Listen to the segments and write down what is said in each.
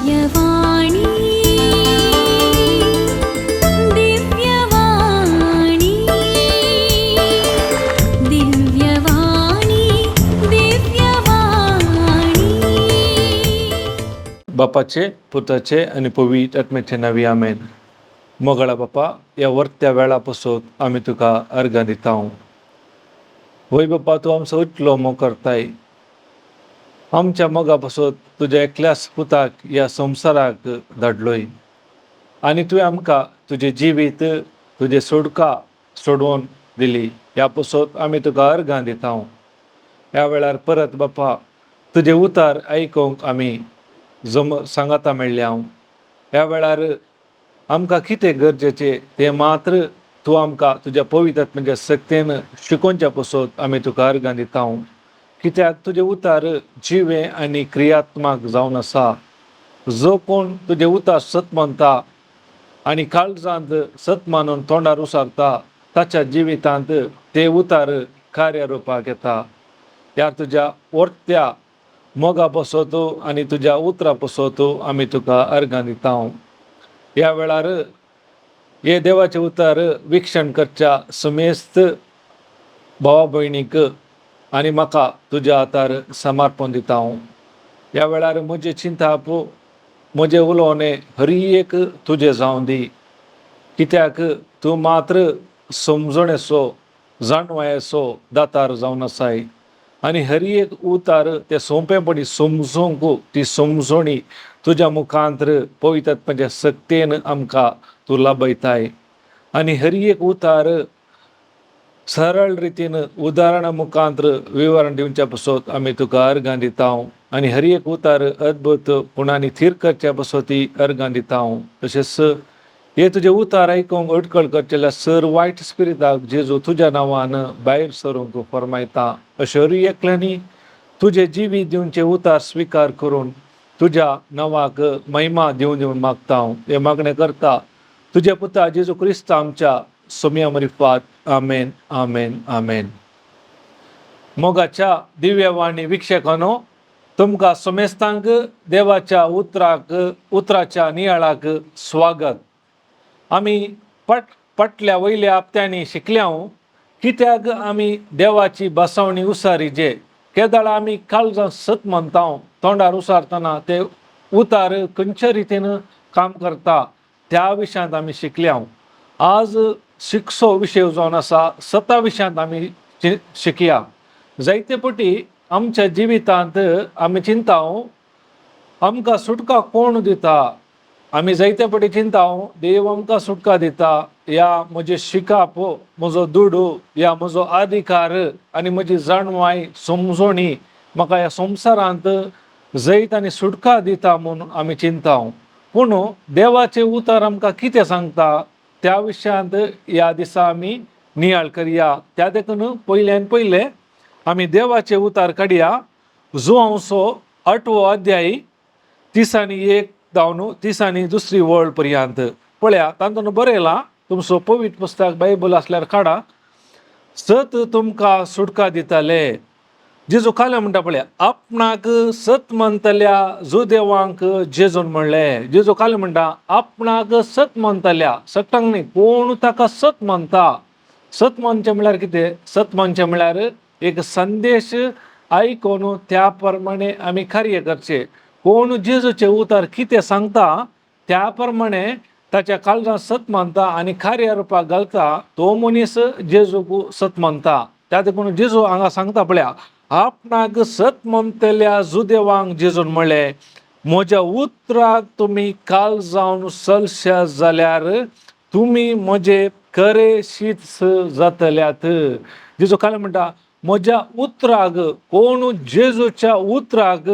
दिव्यवाणी, दिव्यवाणी, दिव्यवाणी, दिव्यवाणी. बापाचे, पुताचे आनी पवित्र आत्म्याचे नांवी, आमेन. मोगाळा बापा, ह्या वर्त्या वेळा पसून आमी तुका अर्गां दिता. वय बापा, तूं आमचो इतलो मोग करताय. आमच्या मोगा पासत तुज्या एकल्याच पुताक ह्या संवसाराक धाडलोय आनी तुवें आमकां तुजें जिवीत, तुजें सोडका सोडोवन दिली. ह्या पासत आमी तुका अर्गां दिता. ह्या वेळार परत बापा, तुजें उतार आयकूंक आमी जम सांगाता मेळ्ळ्या. ह्या वेळार आमकां कितें गरजेचें तें मात्र तूं आमकां तुज्या पवित्र आत्म्याच्या सक्तेन शिकोवच्या पासत आमी तुका अर्गां दिता, कित्याक तुजें उतार जिवें आनी क्रियात्मक जावन आसा. जो कोण तुजें उतार सत मानता आनी काळजांत सत मानून तोंडार उसारता, ताच्या जिवितांत ते उतार कार्य रुपाक येता. ह्या तुज्या वर्त्या मोगा पासत आनी तुज्या उतरा पासत आमी तुका अर्गां दिता. ह्या वेळार हे देवाचें उतर विक्षण करच्या समेस्त भावा भयणीक आनी म्हाका तुज्या हातार समर्पण दिता. ह्या वेळार म्हजें चिंताप, म्हजें उलोवणें हरी एक तुजें जावं दी, कित्याक तूं मात्र समजणेचो, जाणवायेचो दातार जावन आसाय आनी हरी एक उतार ते सोंपेपणी समजूंक ती समजणी तुज्या मुखांत्र पवित्र आत्म्याच्या सक्तेन आमकां तूं लाभयताय आनी हरी एक उतार सरळ रितीन उदाहरणा मुखांत्र विवरण दिवच्या पासत आमी तुका अर्गां दिता आनी हर एक उतार अद्भुत गुणांनी थीर करच्या पासत अर्गां दिता. तशेंच हे तुजे उतार आयकूंक अडकळ करचेल्या सर वायट स्पिरिताक जेजू तुज्या नांवान भायर सरूंक फरमायता. अशें हर एकल्यांनी तुजें जिवीत दिवचे उतार स्विकार करून तुज्या नांवाक महिमा दिवन दिवन मागता. हांव हें मागणें करता तुज्या पुता जेजू क्रिस्त आमच्या सोमया मरिफात. आमेन, आमेन, आमेन. मोगाच्या दिव्यवाणी विक्षकानो, तुमकां समेस्तांक देवाच्या उतराक, उतराच्या नियाळाक स्वागत. आमी पट पटल्या वयल्या हप्त्यांनी शिकल्या कित्याक आमी देवाची बसावणी उसारी जे केदाळा आमी काळजां सत म्हणता, तोंडार उसारतना ते उतार खंयच्या रितीन काम करता, त्या विशयांत आमी शिकल्या. आज शिकसो विशय जावन आसा सता विशयांत आमी शिकया. जायते पटी आमच्या जिवितांत आमी चिंता, आमकां सुटका कोण दिता? आमी जायते पटी चिंता, देव आमकां सुटका दिता, या म्हजें शिकाप, म्हजो दुडू, या म्हजो अधिकार आनी म्हजी जाणवाय, समजोणी म्हाका ह्या संवसारांत जैत आनी सुटका दिता म्हूण आमी चिंता. पूण देवाचें उतर आमकां कितें सांगता, त्या विशयांत ह्या दिसा आमी नियाळ करया. त्या देखून पयल्यान पयलें आमी देवाचें उतार काडया, जुवांवचो आठवो अध्याय, 31 जावन 32 वळ पर्यंत. पळया, तातूंत बरयलां, तुमचो पवित्र पुस्तक बायबल आसल्यार काडा. सत तुमकां सुटका दिताले. जेजू काल्या म्हणटा, पळया, आपणाक सत मानतल्या जुदेवांक जेजून म्हणलें. जेजू काल्या म्हणटा, आपणाक सत मानतल्या सट्टांक न्ही, कोण ताका सत मानता. सत मानचें म्हळ्यार कितें? सत मानचें म्हळ्यार एक संदेश आयकून त्या प्रमाणे आमी कार्य करचें. कोण जेजूचें उतर कितें सांगता, त्या प्रमाणे ताच्या काळजांत सत मानता आनी कार्य रुपाक घालता, तो मनीस जेजूक सत मानता. त्या देखून जेजू हांगा सांगता, पळया, आपणाक सत मानतल्या जुदेवांक जेजून म्हणलें, म्हज्या उतराक तुमी काल जावन चलशात जाल्यार तुमी म्हजे खरे शीत जातल्यात. जेजू काल म्हणटा, म्हज्या उतराक, कोण जेजूच्या उतराक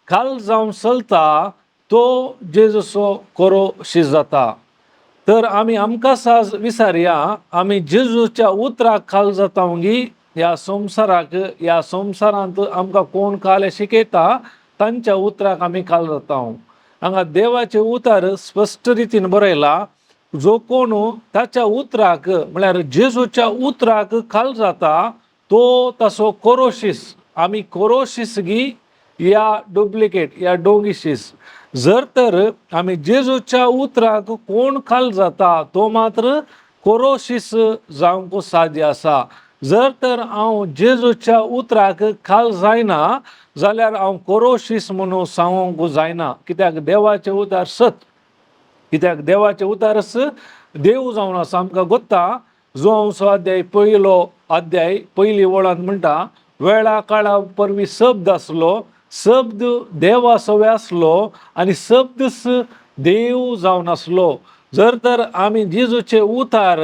काल जावन चलता, तो जेजूचो खरो शीत जाता. तर आमी आमकां साज विसारया, आमी जेजूच्या उतराक खाल जाता गी ह्या संवसाराक, ह्या संवसारांत आमकां कोण काल शिकयता तांच्या उतराक आमी काल जाता? हांगा देवाचें उतर स्पश्ट रितीन बरयलां, जो कोण ताच्या उतराक, म्हळ्यार जेजूच्या उतराक खाल जाता, तो तसो कोरोशीस. आमी कोरोशीस गी या डुप्लिकेट या डोंगी शीस? जर तर आमी जेजूच्या उतराक कोण खाल जाता तो मात्र कोरोशीस जावंक साध्य आसा. जर तर हांव जेजूच्या उतराक खाल जायना जाल्यार हांव कोरोशीस म्हणून सांगूंक जायना, कित्याक देवाचें उतार सत, कित्याक देवाचें उतारच देव जावन आसा. आमकां गोत्ता जुवांवचो अध्याय पयलो अध्याय पयली वळांत म्हणटा, वेळा काळा परवी शब्द आसलो, शब्द देवा सवे आसलो आनी शब्दच देव जावन आसलो. जर तर आमी जेजूचे उतार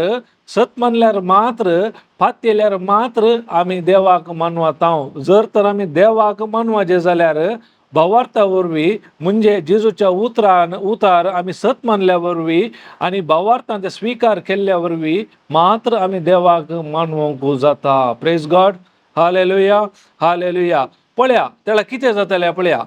सत मानल्यार मात्र, पातयेल्यार मात्र आमी देवाक मानवाता. जर तर आमी देवाक मानवाचें जाल्यार भावार्था वरवीं, म्हणजे जेजूच्या उतरान उतार आमी सत मानल्या वरवीं आनी भावार्थान ते स्विकार केल्ल्या वरवीं मात्र आमी देवाक मानवंक जाता. प्रेज गॉड, हालेलुया, हालेलुया. पळया तेळा कितें जातलें, पळया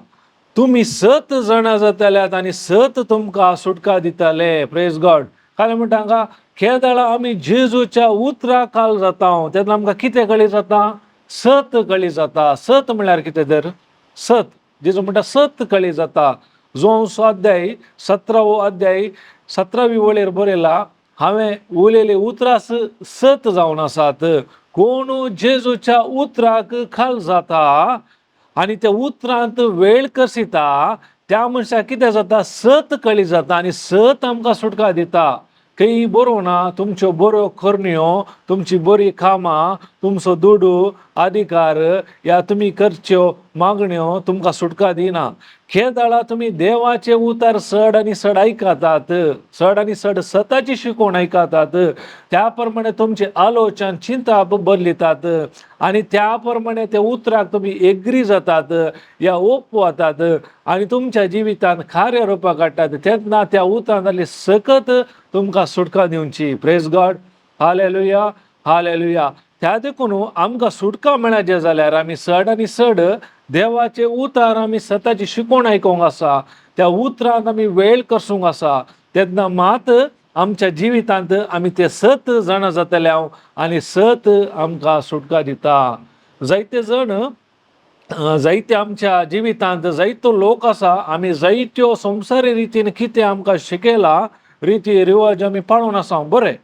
तुमी सत जाणां जातल्यात आनी सत तुमकां सुटका दितले. प्रेज गॉड. कारण म्हणटा हांगा केदळा आमी जेजूच्या उतरा काल जाता तेन्ना आमकां कितें कळी जाता, सत कळी जाता. सत म्हणल्यार कितें तर सत, जेजू म्हणटा सत कळी जाता. जुवांवचो अध्याय 17वो अध्याय 17वी वळेर बरयला, हांवें उलयले उतरास सत जावन आसात. कोण जेजूच्या उतराक खाल जाता आनी त्या उतरांत वेळ कसिता त्या मनशाक कितें जाता, सत कळी जाता आनी सत आमकां सुटका दिता. खंय बरोवना ना तुमच्यो बऱ्यो करण्यो, तुमची बरी कामां, तुमचो दुडू अधिकार या तुमी करच्यो मागण्यो तुमकां सुटका दिना. खेदाळा तुमी देवाचे उतर सड आनी सड आयकतात, सड आनी सड सताची शिकवण आयकतात, त्या प्रमाणे तुमचे आलोचन चिंताप बदलितात आनी त्या प्रमाणे त्या उतराक तुमी एग्री जातात या ओपवतात आनी तुमच्या जिवितांत कार्य रुपाक काडटात तेन्ना त्या उतरांतली सकत तुमकां सुटका दिवची. प्रेज गॉड, हालेलुया, हालेलुया. त्या देखून आमकां सुटका मेळचे जाल्यार आमी सड आनी सड देवाचे उतार आमी सताची शिकवण आयकूंक आसा, त्या उतरांत आमी वेळ कसूंक आसा, तेन्ना मात आमच्या जिवितांत आमी ते सत जाणा जातले हांव आनी सत आमकां सुटका दिता. जायते जण जायते आमच्या जिवितांत जायतो लोक आसा, आमी जायत्यो संवसारी रितीन कितें आमकां शिकयला रिती रिवाज आमी पाळून आसा. बरें,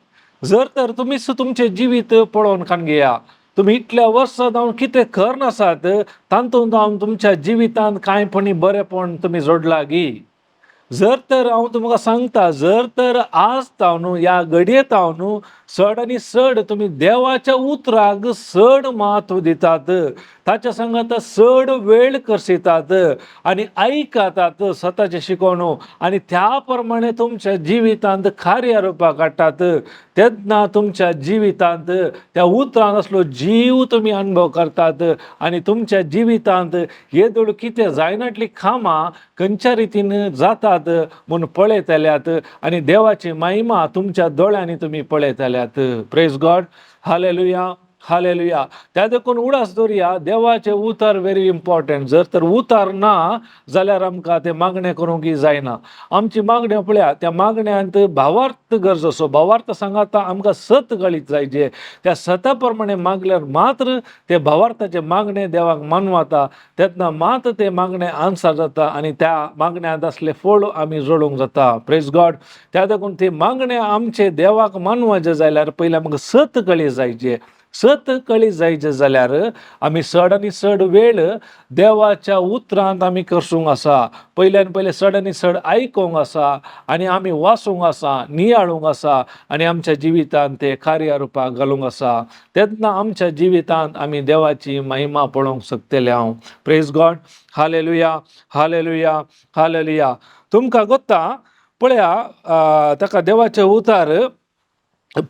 जर तर तुमीच तुमचें जिवीत पळोवन काण घेया, तुमी इतल्या वर्सां जावन कितें कर नासात तातूंत जावन तुमच्या जिवितांत कांय पणी बरेंपण तुमी जोडलां गी? जर तर हांव तुमकां सांगता, जर तर आज तावन ह्या घडये तावन चड आनी चड तुमी देवाच्या उतराक चड म्हत्व दितात, ताच्या सांगात चड वेळ करसितात आनी आयकतात स्वताचें शिकोवन आनी त्या प्रमाणे तुमच्या जिवितांत कार्य रुपाक काडटात, तेन्ना तुमच्या जिवितांत त्या उतरान असलो जीव तुमी अनुभव करतात आनी तुमच्या जिवितांत येदोळ कितें जायनातलीं कामां खंयच्या रितीन जातात म्हूण पळयतल्यात आनी देवाची महिमा तुमच्या दोळ्यांनी तुमी पळयतल्यात. प्रेज गॉड, हालेलुया, हालेलुया. त्या देखून उडास दवरया, देवाचें उतर व्हेरी इम्पॉर्टंट. जर तर उतर ना जाल्यार आमकां तें मागणें करूंक जायना. आमची मागण्यो पळया, त्या मागण्यांत भावार्थ गरज असो, भावार्थ सांगाता आमकां सत कळीत जायचे, त्या सता प्रमाणे मागल्यार मात्र ते भावार्थाचे मागणें देवाक मानवाता, तेन्ना मात ते मागणें आन्सर जाता आनी त्या मागण्यांत असलें फळ आमी जोडूंक जाता. प्रेज गॉड. त्या देखून ते मागणें आमचें देवाक मानवाचें जाल्यार पयलीं आमकां सत कळी जायचे. सत कळी जायचे जाल्यार आमी चड आनी चड वेळ देवाच्या उतरांत आमी करसूंक आसा. पयल्यान पयलें चड आनी चड आयकूंक आसा आनी आमी वाचूंक आसा, नियाळूंक आसा आनी आमच्या जिवितांत ते कार्य रुपाक घालूंक आसा, तेन्ना आमच्या जिवितांत आमी देवाची महिमा पळोवंक शकतले हांव. प्रेज गॉड, हालेलुया, हालेलुया, हालेलुया. तुमकां गोत्ता पळया ताका देवाचें उतार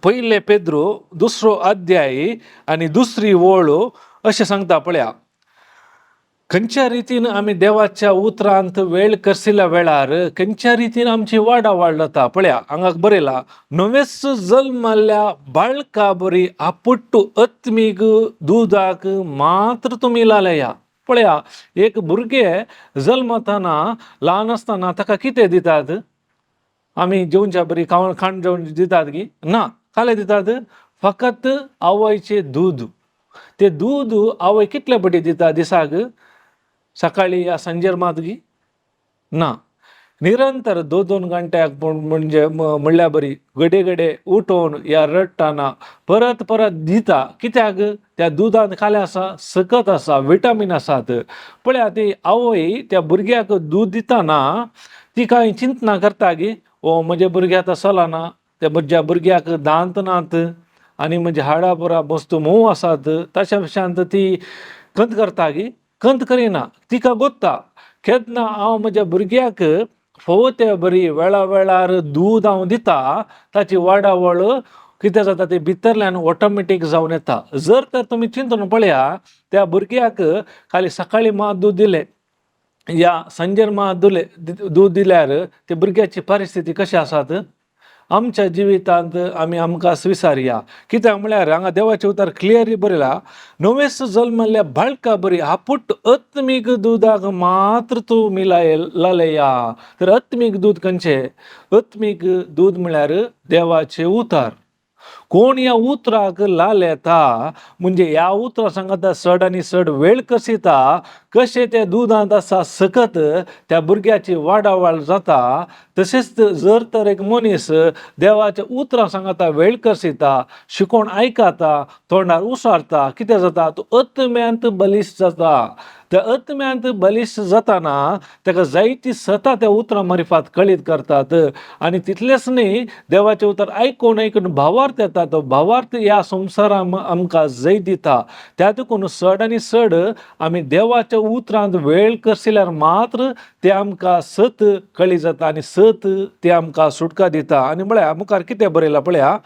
पयले पेद्रू 2 अध्याय आनी 2 ओळ अशें सांगता पळया, खंयच्या रितीन आमी देवाच्या उतरांत वेळ करसिल्या वेळार खंयच्या रितीन आमची वाडा वाड जाता. पळया हांगा बरयला, नवेच जल्मल्ल्या बाळका बरी आपुट्टू आत्मीक दुदाक मात्र तुमी लालया. पळया, एक भुरगें जल्मताना ल्हान आसतना ताका कितें दितात आमी? जेवच्या बरी खाण जेवण दितात की ना? काले दितात फकत आवयचें दूद. ते दूद आवय कितले पटी दिता दिसाक? सकाळी या सांजेर मात गी ना? निरंतर दोन दोन घंट्याक म्हणजे म्हणल्या बरी घडये घडये उठोवन या रडटाना परत परत दिता. कित्याक? त्या दुदांत कालें आसा, सकत आसा, विटामीन आसात. पळया, ती आवय त्या भुरग्याक दूद दिताना ती कांय चिंतना करता गी, ओ म्हजे भुरगे आतां चलना, त्या म्हज्या भुरग्याक दांत नात आनी म्हज्या हाडां पुरां वस्तू मोव आसात, ताच्या विशयांत ती खंत करता गी? खंत करिना. तिका गोत्ता, केन्ना हांव म्हज्या भुरग्याक फावो ते बरी वेळा वेळार दूद हांव दिता, ताची वाडावळ कितें जाता, ती भितरल्यान ऑटोमॅटीक जावन येता. जर तर तुमी चिंतून पळया, त्या भुरग्याक खाली सकाळीं मात दूद दिलें या सांजेर मात दुले दूद दिल्यार ते भुरग्याची परिस्थिती कशी आसात? आमच्या जिवितांत आमी आमकां स्विसारया. कित्याक म्हळ्यार हांगा देवाचें उतर क्लियरली बरयलां, नवेस जल्मल्ल्या बाळका बरी आपुट आत्मीक दुदाक मात्र तूं मिलाय लालया. तर आत्मीक दूद खंयचें? आत्मीक दूद म्हळ्यार देवाचें उतर. कोण ह्या उतराक लाल येता, म्हणजे ह्या उतरा सांगता चड आनी चड वेळ कसिता, कशें त्या दुदांत आसा सकत, त्या भुरग्याची वाडावळ जाता, तशेंच जर तर एक मनीस देवाच्या उतरां सांगता वेळ कसिता, शिकोवन आयकता, तोंडार उसारता, कितें जाता? तो आत्म्यांत बलिश्ट जाता. त्या आत्म्यांत बलिश्ट जाताना ताका जायती सता त्या उतरां मारिफात कळीत करतात. आनी तितलेंच न्ही, देवाचें उतर आयकून आयकून भावार्थ येता. तो भावार्थ ह्या संवसारान आमकां जैत दिता. त्या देखून चड आनी चड आमी देवाच्या उतरांत वेळ करशिल्यार मात्र ते आमकां सत कळी जाता आनी सत ते आमकां सुटका दिता. आनी म्हळ्यार मुखार कितें बरयलां पळया,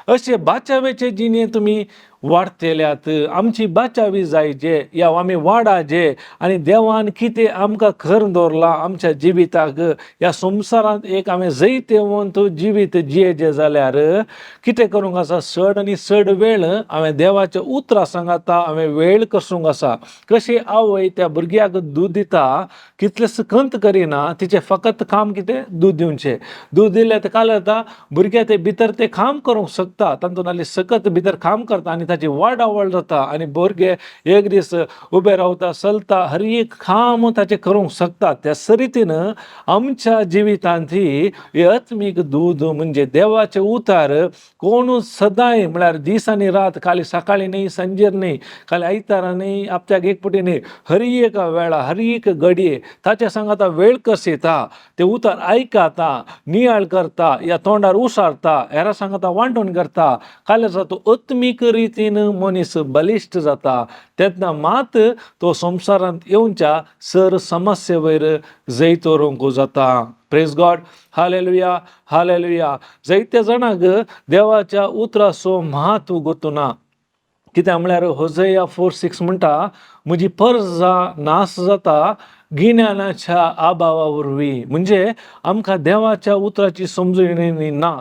अशे बाचावेचे जिणे तुमी वाडतेल्यात. आमची बाचावी जायचे या आमी वाडाचे आनी देवान कितें आमकां करून दवरलां आमच्या जिविताक, ह्या संवसारांत एक आमी जैतवंत जिवीत जियेचें जाल्यार कितें करूंक आसा? चड आनी चड वेळ हांवें देवाच्या उतरां सांगाता हांवें वेळ कसूंक आसा. कशी आवय त्या भुरग्याक दूद दिता, कितलेंच खंत करिना, तिचें फकत काम कितें? दूद दिवचें. दूद दिल्यार तें काल जाता, भुरग्या ते भितर ते काम करूंक शकता, तातूंत नाल्ली सकत भितर काम करता आनी ताची वाडावळ जाता आनी भुरगे एक दीस उबे रावता, चलता, हर एक काम ताचें करूंक शकता. त्याच रितीन आमच्या जिवितांत ही आत्मीक दूद म्हणजे देवाचें उतार कोण सदांय, म्हळ्यार दीस आनी रात, खाली सकाळीं न्ही, सांजेर न्ही, खाली आयतारा न्ही, हप्त्याक एक फावटी न्ही, हर एक वेळा, हर एक घडये ताच्या सांगाता वेळ कसिता, ते उतर आयकता, नियाळ करता या तोंडार उसारता, हेरा सांगाता वांटून करता, काल्यार तो आत्मीक रितीन मनीस बलिश्ट जाता. तेन्ना मात तो संवसारांत येवच्या सर समस्ये वयर जैत व्हरूंक जाता. प्रेज गॉड, हालेलुया, हालेलुया. जायत्या जाणांक देवाच्या उतराचो म्हत्व गोतुना. कित्याक म्हळ्यार होजया 4:6 म्हणटा, म्हजी परजा नाश जाता गिन्यानाच्या अभावा वरवीं. म्हणजे आमकां देवाच्या उतराची समजणी ना.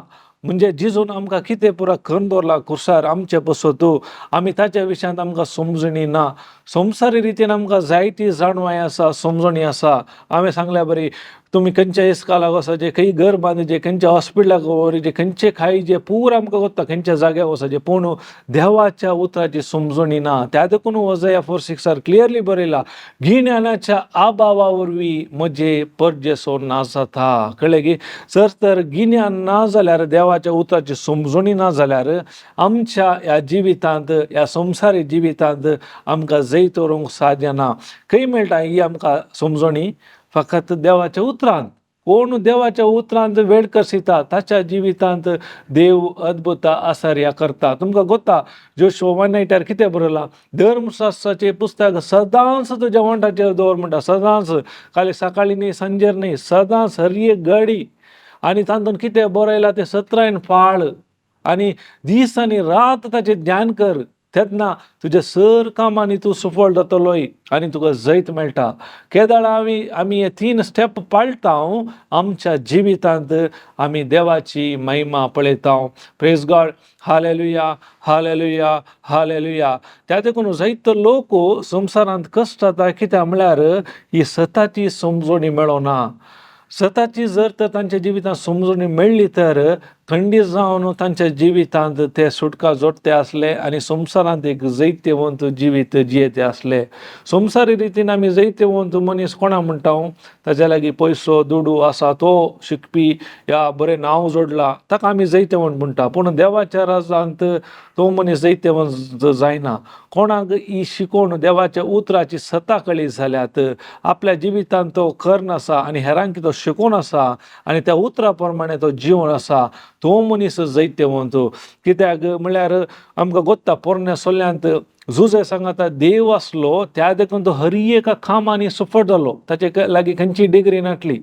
म्हणजे जिजून आमकां कितें पुरा करून दवरला खुर्सार आमचे पसत, आमी ताच्या विशयांत आमकां समजणी ना. संवसारी रितीन आमकां जायती जाणवाय आसा, समजणी आसा. हांवें सांगल्या बरी, तुमी खंयच्या इस्कालाक वचपाचें, खंय घर बांदचें, खंयच्या हॉस्पिटलाक व्हरचें, खंयचें खायचें, पुरा आमकां कोत्ता, खंयच्या जाग्यार वचपाचें, पूण देवाच्या उतराची समजणी ना. त्या देखून होजया 4:6 क्लियरली बरयला, गिन्यानाच्या अभावा वरवीं म्हजे परजेसो ना जाता. कळ्ळें की? जर तर गिन्यान ना जाल्यार, देवाच्या उतराची समजणी ना जाल्यार, आमच्या ह्या जिवितांत, ह्या संवसारी जिवितांत आमकां जैत व्हरूंक साध्य ना. खंय मेळटा ही आमकां समजणी? फकत देवाच्या उतरांत. कोण देवाच्या उतरांत वेळ कसिता, ताच्या जिवितांत देव अद्भुत आसार्या करता. तुमकां गोता, जोशुआ 1:8 कितें बरयलां? धर्मशास्त्राचें पुस्तक सदांच तुज्या वंठाचेर दवर म्हणटा. सदांच, खाली सकाळीं न्ही, सांजेर न्ही, सदांच, हर एक घडी. आनी तातूंत कितें बरयलां तें सत्रायन पाळ आनी दीस आनी रात ताचें ध्यान कर, तेन्ना तुज्या सर कामांनी तूं सुफळ जातलोय आनी तुका जैत मेळटा. केदळा आमी हे तीन स्टेप पाळटा, आमच्या जिवितांत आमी देवाची महिमा पळयता. प्रेज गॉड, हालेलुया, हालेलुया, हालेलुया. त्या देखून जायतो लोक संवसारांत कश्ट जाता. कित्याक म्हळ्यार ही सताची समजणी मेळना. सताची जर तर तांच्या जिवितांत समजून मेळ्ळी तर खंडीत जावन तांच्या जिवितांत ते सुटका जोडते आसले आनी संवसारांत एक जैत्यवंत जिवीत जियेते आसले. संवसारी रितीन आमी जैत्यवंत मनीस कोणा म्हणटा? ताच्या लागीं पयसो दुडू आसा, तो शिकपी या बरें नांव जोडलां, ताका आमी जैत्यवंत म्हणटा. पूण देवाच्या राजांत तो मनीस जैत्यवंत जायना. कोणाक ही शिकोवन देवाच्या उतराची सता कळी जाल्यात, आपल्या जिवितांत तो कर्ण आसा आनी हेरांक तो शिकोवन आसा आनी त्या उतरा प्रमाणे तो जिवन आसा, तो मनीस जैत्यवंत. कित्याक म्हणल्यार आमकां गोत्ता, पोरण्या सोल्यांत जुजे सांगाता देव आसलो, त्या देखून तो हर एका कामांनी सफळ जालो. ताचे लागीं खंयची डिग्री नासली,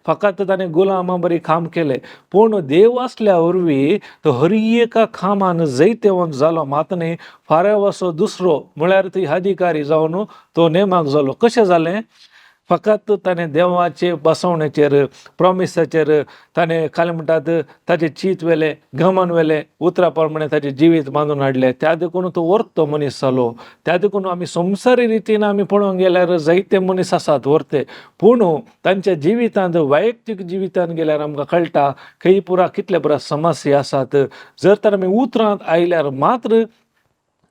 फकत ताणें गुलामा बरी काम केलें. पूण देव आसल्या वरवीं तो हर एका कामान जैत्यवंत जालो. मात न्ही फारावसो दुसरो म्हळ्यार ती अधिकारी जावन तो नेमाक जालो. कशें जालें? फकत ताणें देवाचे बसवणेचेर, प्रॉमिसाचेर ताणें काल म्हणटात ताचें चीत व्हेलें, गमन व्हेलें, उतरा प्रमाणे ताचें जिवीत बांदून हाडलें. त्या देखून तो वर्तो मनीस जालो. त्या देखून आमी संवसारी रितीन आमी पळोवंक गेल्यार जायते मनीस आसात वर्ते, पूण तांच्या जिवितांत, वैयक्तीक जिवितांत गेल्यार आमकां कळटा खंय पुरा कितले पुरा समस्या आसात. जर तर आमी उतरांत आयल्यार मात्र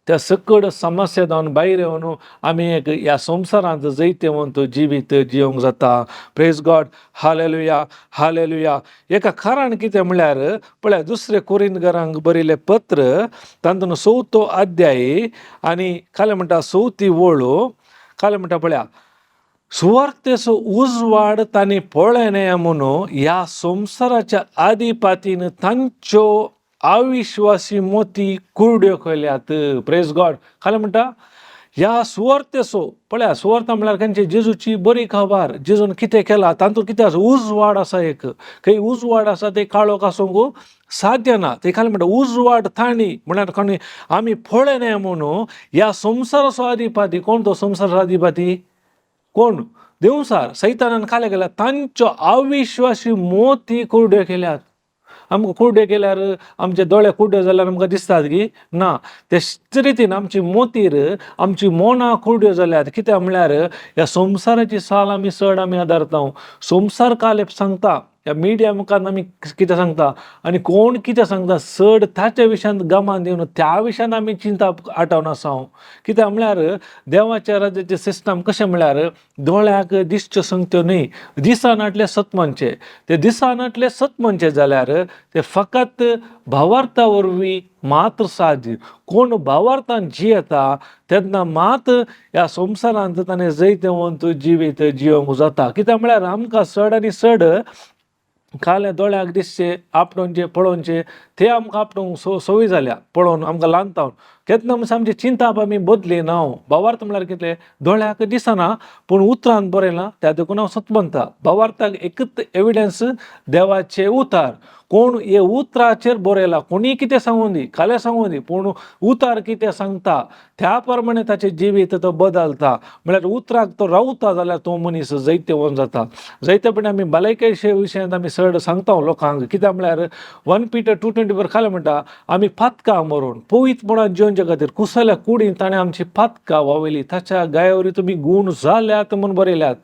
त्या सकड समस्या जावन भायर येवन आमी एक ह्या संवसारांत जैत्यवंत जिवीत जियोंक जाता. प्रेज गॉड, हालेलुया, हालेलुया. एका कारण कितें म्हणल्यार पळया, दुसरे कोरिंदगरांक बरयलें पत्र, तातूंत चवथो अध्याय आनी खालें म्हणटा चवथी वळ. खालें म्हणटा पळया, सुवार्तेचो उजवाड तांणी पळयना म्हणून ह्या संवसाराच्या आदिपातीन तांच्यो अविश्वासी मोती कुरड्यो केल्यात. प्रेज गॉड. खालें म्हणटा ह्या सुवार्तेचो, पळया, सुवार्ता म्हणल्यार खंयची? जेजूची बरी खबर. जेजून कितें केलां, तातूंत कितें आसा? उजवाड आसा. एक खंय उजवाड आसा ते काळोख आसूंक साध्य ना. ते खाली म्हणटा उजवाड तांणी म्हणल्यार कोणी आमी पळयनाय म्हणून ह्या संवसाराचो अधिपती कोण? तो संवसाराचो अधिपती कोण? देवसार सैतानान खाल्या गेल्या तांच्यो अविश्वासी मोती कुरड्यो केल्यात. आमकां कुरड्यो केल्यार, आमचे दोळे कुरड्यो जाल्यार आमकां दिसतात की ना? तेच रितीन आमची मोतीर, आमची मोनां कुरड्यो जाल्यात. कित्याक म्हणल्यार ह्या संवसाराची साल आमी चड आमी आदारता. संवसार काल सांगता, ह्या मिडिया मुखार आमी कितें सांगता आनी कोण कितें सांगता, चड ताच्या विशयांत गमान दिवन त्या विशयान आमी चिंता आठवण आसा. कित्याक म्हणल्यार देवाच्या राज्याचें सिस्टम कशें म्हणल्यार दोळ्याक दिसच्यो संगत्यो न्हय, दिसनातले सत म्हणचे. ते दिसनातले सत म्हणचे जाल्यार ते फकत भावार्था वरवीं मात्र साध्य. कोण भावार्थान जियेता तेन्ना मात ह्या संवसारांत ताणें जैतवंत जिवीत जियोंक जाता. कित्याक म्हळ्यार आमकां चड आनी चड काल्या दोळ्याक दिसचे, आपणोवचे, पळोवचे, ते आमकां आपणोवंक संवय जाल्या पळोवन आमकां ल्हान. केन्ना म्हणल्यार आमची चिंताप आमी बदली ना. भावार्थ म्हळ्यार कितें? दोळ्याक दिसना पूण उतरान बरयलां, त्या देखून हांव सत म्हणटा. भावार्थाक एकच एविडन्स देवाचे उतार. कोण हे उतराचेर बरयला, कोणीय कितें सांगूं दी, काल्यां सांगूं दी, पूण उतार कितें सांगता त्या प्रमाणे ताचें जिवीत तो बदलता. म्हळ्यार उतराक तो रावता जाल्यार तो मनीस जैत्यवंत जाता. जैतेपणी आमी भलायकेच्या विशयांत आमी चड सांगता लोकांक. कित्याक म्हळ्यार 1 Peter 2:24 खालें म्हणटा, आमी पातकां मरोन पवित्रपणान जिवच्या खातीर कुसल्या कुडीन ताणें आमची पातकां वावयली, ताच्या गायावरी तुमी गूण जाल्यात म्हूण बरयल्यात.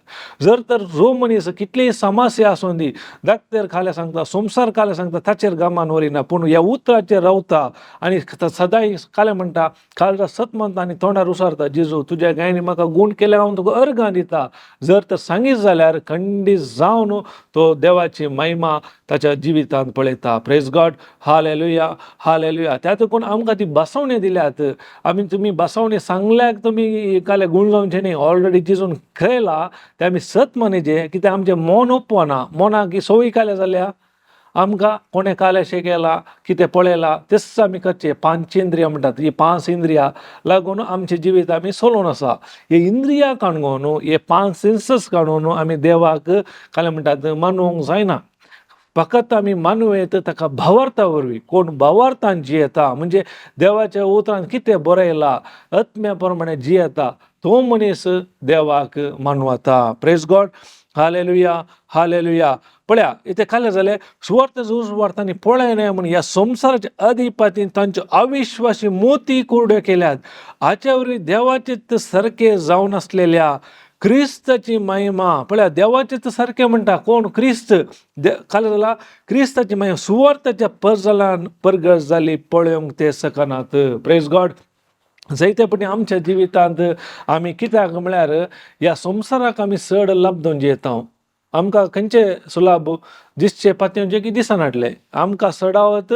जर तर जो मनीस कितलीय समस्या आसूं दी, दाक्तेर खाल्या सांगता, संवसार खाल्या सांगता, ताचेर गमान व्हरिना, पूण ह्या उतराचेर रावता आनी सदांय कालें म्हणटा, काळजा सत म्हणटा आनी तोंडार उसारता, जेजू तुज्या गायनी म्हाका गूण केल्या, हांव तुका अर्गां दिता, जर तर सांगीत जाल्यार खंडीत जावन तो देवाची महिमा ताच्या जिवितांत पळयता. प्रेज गॉड, हालेलुया, हालेलुया. त्या देखून आमकां ती बसवणी दिल्यात आमी. तुमी बसवणी सांगल्याक तुमी काले गूण जावचे न्ही. ऑलरेडी जेजून खेळला ते आमी सत मानिचे. कित्याक आमचें मन ओपना, मनाक ही संवय काल्या जाल्या. आमकां कोणें काल्याशें केलां, कितें पळयलां, तेच आमी करचें. पांच इंद्रियां म्हणटात, ही पांच इंद्रियां लागून आमचें जिवीत आमी चलोवन आसा. ही इंद्रियां काणून, हे पांच सेन्सीस काडून आमी देवाक कालें म्हणटात मानूंक जायना. फकत आमी मानूं येता ताका भावार्था वरवीं. कोण भावार्थान जियेता, म्हणजे देवाच्या उतरान कितें बरयलां आत्म्या प्रमाणे जियेता, तो मनीस देवाक मानवता. प्रेज गॉड, हालेलुया, हालेलुया. पळया, इथे खालें जालें, सुवार्थ उजवार्थांनी पळयनाय म्हूण ह्या संवसाराच्या अधिपतीन तांच्यो अविश्वासी मोती कुरड्यो केल्यात. हाच्या वरवीं देवाचे सारके जावन आसलेल्या क्रिस्ताची महिमा पळया देवाचें तर सारकें म्हणटा कोण क्रिस्त खाला जाला क्रिस्ताची महिमा सुवार्थाच्या परजलान परगट जाली पळोवंक ते शकनात. प्रेज गॉड. जायते पटी आमच्या जिवितांत आमी कित्याक म्हळ्यार ह्या संवसाराक आमी चड लब्दून जियेता. आमकां खंयचे सुलाभ दिसचे पातयेवचे की दिसनाटले आमकां चडावत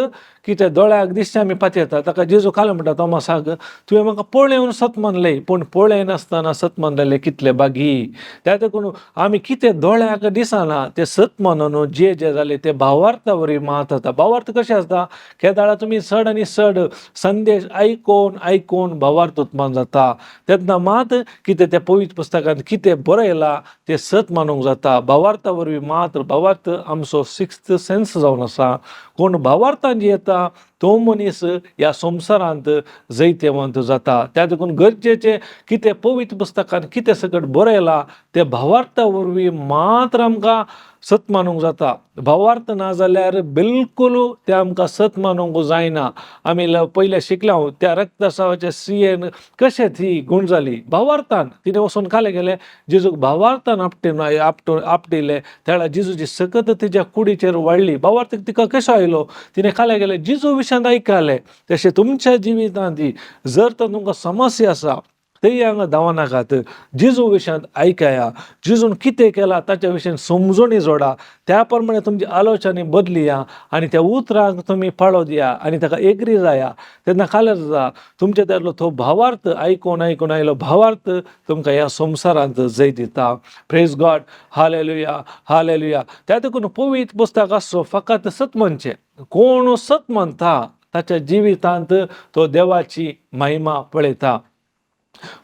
कितें दोळ्याक दिसचें आमी पातयेता. ताका जेजू खालें म्हणटा तोमासाक, तुवें म्हाका पळोवन सत मानलें, पूण पळयनासतना सत मानलेले कितले बागी. त्या देखून आमी कितें दोळ्याक दिसना तें सत मानून जे जे जालें तें भावार्था वरवीं मात जाता. भावार्थ कशें आसता, केदाळा तुमी चड आनी चड संदेश आयकून आयकून भावार्थ उत्पन्न जाता तेन्ना मात कितें त्या पवित्र पुस्तकांत कितें बरयलां तें सत मानूंक जाता. भावार्था वरवीं मात्र भावार्थ आमचो सिक्स्थ सेन्स जावन आसा. कोण भावार्थान जियेता तो मनीस ह्या संवसारांत जैतेवंत जाता. त्या देखून गरजेचें कितें पवित्र पुस्तकान कितें सकट बरयलां तें भावार्था वरवीं मात्र आमकां सत मानूंक जाता. भावार्थ ना जाल्यार बिलकूल तें आमकां सत मानूंक जायना. आमी पयलें शिकल्या त्या रक्तस्रावाच्या स्त्रियेन कशें ती गूण जाली भावार्थान. तिणें वचून खालें गेलें जेजूक भावार्थान आपटे आपटिलें त्या जेजूची सकत तिच्या कुडीचेर वाडली. भावार्थ तिका कसो आयलो, तिणें खालें गेलें जेजू विशयांत आयकलें. तशें तुमच्या जिवितांत जर तर तुमकां समस्या आसा तेय हांगा धांवनाकात, जेजू विशयांत आयकया, जेजून कितें केलां ताच्या विशयान समजणी जोडा, त्या प्रमाणे तुमची आलोचना बदलिया आनी त्या उतरांक तुमी पाळो दिया आनी ताका एग्री जाया. तेन्ना खाल्यार जाता तुमच्या त्यातलो तो भावार्थ आयकून आयकून आयलो भावार्थ तुमकां ह्या संवसारांत जैत दिता. प्रेज गॉड, हालेलुया, हालेलुया. त्या देखून पवित्र पुस्तक आसचो फकत सत म्हणचें. कोण सत म्हणटा ताच्या जिवितांत तो देवाची महिमा पळयता.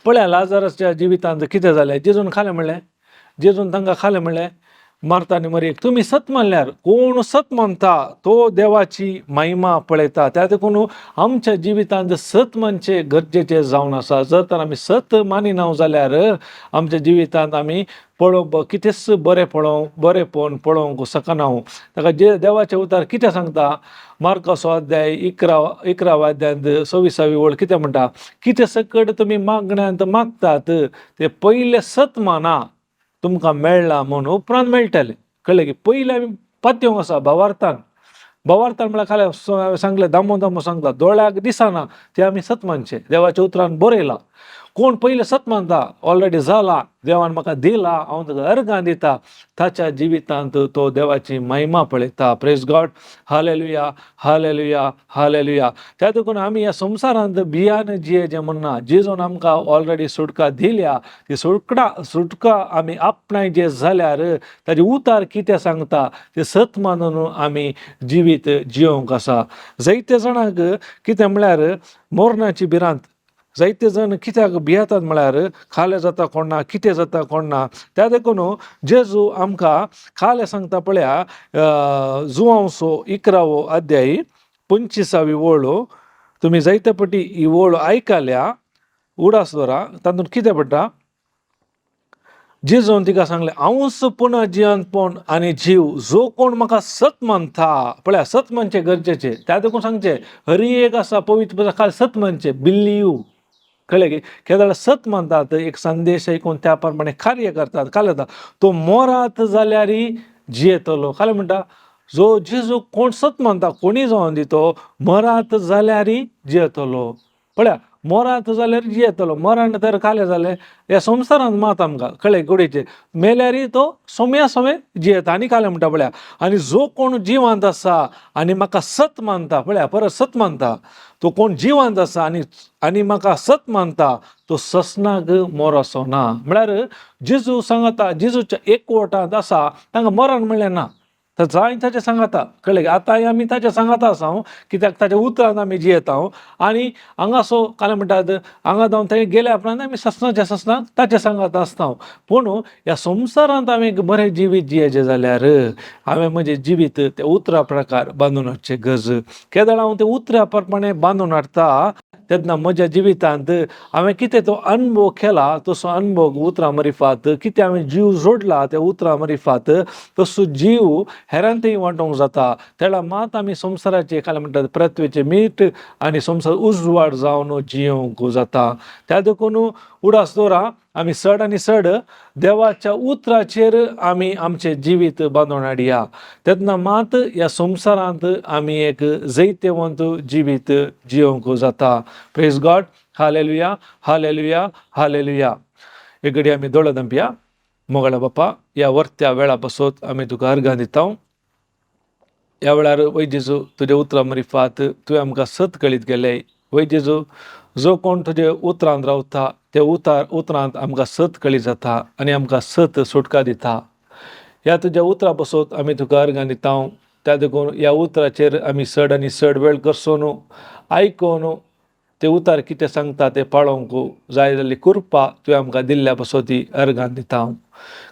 पळया लाजाराच्या जिवितांत कितें जालें, जेजून खालें म्हणलें, जेजून तांकां खालें म्हणलें मार्ता आनी मरियेक, तुमी सत मानल्यार कोण सत मानता तो देवाची महिमा पळयता. त्या देखून आमच्या जिवितांत सत मानचें गरजेचें जावन आसा. जर तर आमी सत मानिना जाल्यार आमच्या जिवितांत आमी पळोवप कितेंच बरें पळोवंक बरेंपण पळोवंक शकना. ताका जे देवाचें उतर कितें सांगता, मार्काचो अध्याय 11व्या अध्यायांत 26वी ओळ कितें म्हणटा, कितें सकट तुमी मागण्यांत मागतात ते पयलें सत माना तुमकां मेळ्ळां म्हूण उपरांत मेळटलें. कळ्ळें की पयलें आमी पातयेवंक आसा भावार्थान. भावार्थान म्हळ्यार खाल्या हांवें सांगलें दामो दामो सांगता दोळ्याक दिसना तें आमी सत मानचें. देवाच्या उतरान बरयलां कोण पयलें सत मानता ऑलरेडी जाला, देवान म्हाका दिला, हांव ताका अर्गां दिता, ताच्या जिवितांत तो देवाची महिमा पळयता. प्रेज गॉड, हालेलुया, हालेलुया, हालेलुया. त्या देखून आमी ह्या संवसारांत भियान जियेचें म्हणना. जेजून आमकां ऑलरेडी सुटका दिल्या, ती सुटका आमी आपणायचे जाल्यार ताजे उतार कितें सांगता तें सत मानून आमी जिवीत जियोवंक आसा. जायते जाणांक कितें म्हळ्यार मरणाची भिरांत, जायते जाण कित्याक भियेतात म्हळ्यार खालें जाता कोण ना, कितें जाता कोण ना. त्या देखून जेजू आमकां खालें सांगता पळया, जुवांवचो 11वो अध्याय 25वी ओळ, तुमी जायते पटी ही ओळ आयकल्या, उडास दवरा. तातूंत कितें पडटा, जेजून तिका सांगलें, हांवूच पुनः जियेतपण आनी जीव, जो कोण म्हाका सत मानता. पळया सत मानचें गरजेचें. त्या देखून सांगचें हरी एक आसा पवित्र खाल सत मानचें, बिलीव. कळ्ळें की केदळ सत मानतात एक संदेश आयकून त्या प्रमाणे कार्य करतात. काल जाता तो मोरात जाल्यारय जियेतलो. काल म्हणटा जो जेजू कोण सत मानता कोणी जावन दी तो मरात जाल्यारय जियेतलो. पळया मोरात जाल्यार जियेतलो, मरण तर कालें जालें ह्या संवसारांत मात आमकां कळ्ळें कुडीचें मेल्यारय तो सोम्या सोमे जियेता. आनी कालें म्हणटा पळया, आनी जो कोण जिवांत आसा आनी म्हाका सत मानता, पळया परत सत मानता, तो कोण जिवांत आसा आनी आनी म्हाका सत मानता तो ससनाक मोर असो ना. म्हळ्यार जेजू सांगता जेजूच्या एकवटांत आसा तांकां मरण म्हणलें ना, तर जाय ताचें सांगाता. कळ्ळें? आतांय आमी ताचें सांगाता आसा हांव, कित्याक ताच्या उतरान आमी जियेता हांव. आनी हांगासो कांय म्हणटात हांगा जावन थंय गेल्या उपरांत आमी ससनाच्या ससनाक ताचें सांगाता आसता हांव. पूण ह्या संवसारांत आमी एक बरें जिवीत जियेचें जाल्यार हांवें म्हजें जिवीत त्या उतरा प्रकार बांदून हाडचें गरज. केदळ हांव त्या उतरा प्रमाणे बांदून हाडटा तेन्ना म्हज्या जिवितांत हांवें कितें तो अनुभव केला तसो अनुभव उतरां मरिफात, कितें हांवें जीव जोडला त्या उतरां मरिफात तसो जीव हेरांक तें वांटोवंक जाता. तेळा मात आमी संवसाराचे खाला म्हणटात पृथ्वेचे मीठ आनी संवसार उजवाड जावन जियोवंक जाता. त्या देखून उडास दवरा, आमी चड आनी चड देवाच्या उतराचेर आमी आमचें जिवीत बांदून हाडया. तेन्ना मात ह्या संवसारांत आमी एक जैतेवंत जिवीत जियोवंक जाता. Praise God. Hallelujah, hallelujah, hallelujah. एक घडी आमी दोळे धांपया. मोगाळा बापा, ह्या वर्त्या वेळा पासत आमी तुका अर्गां दिता. ह्या वेळार वय जेजू, तुज्या उतरां मरिफात तुवें आमकां सत कळीत केलें. वय जेजू, जो कोण तुजे उतरांत रावता ते उतार उतरांत आमकां सत कळीत जाता आनी आमकां सत सुटका दिता. ह्या तुज्या उतरां पासत आमी तुका अर्गां दिता. त्या देखून ह्या उतराचेर आमी चड आनी चड वेळ करचो न्हू, आयकोन ते उतार कितें सांगता तें पाळोवंक जाय जाल्ली कृपा तुवें आमकां दिल्ल्या पासत ती अर्गां दिता.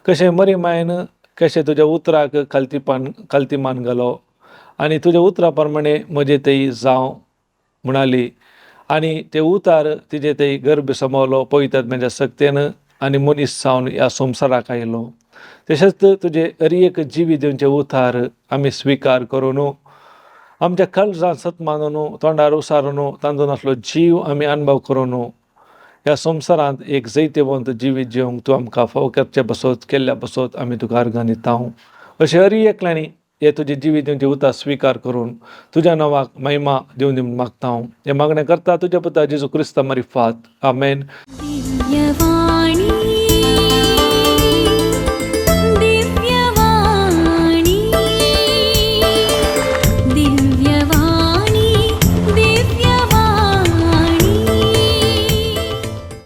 कशें मरी मायन कशें तुज्या उतराक खालतीपान खालती मान घालो आनी तुज्या उतरा प्रमाणे म्हजें थंय जावं म्हणाली आनी ते उतार तिजे थंय गर्भ समवलो पवित्र म्हज्या सक्तेन आनी मनीस जावन ह्या संवसाराक आयलो. तशेंच तुजे हर एक जिवीत दिवचे उतार आमी स्विकार करून आमच्या काळजान सत मानून तोंडार उसारून तांजो नासलो जीव आमी अणभव करून ह्या संवसारांत एक जैतेवंत जिवीत जिवंक तूं आमकां फावो करचे पासत केल्ल्या पासत आमी तुका अर्गां दिता. अशें हर एकल्यांनी हे तुजे जिवीत दिवचे उतार स्विकार करून तुज्या नांवाक महिमा दिवन दिवन मागता. हें मागणें करता तुज्या पुता जेजू क्रिस्ता मारिफात. आमेन. दिव्यवाणी.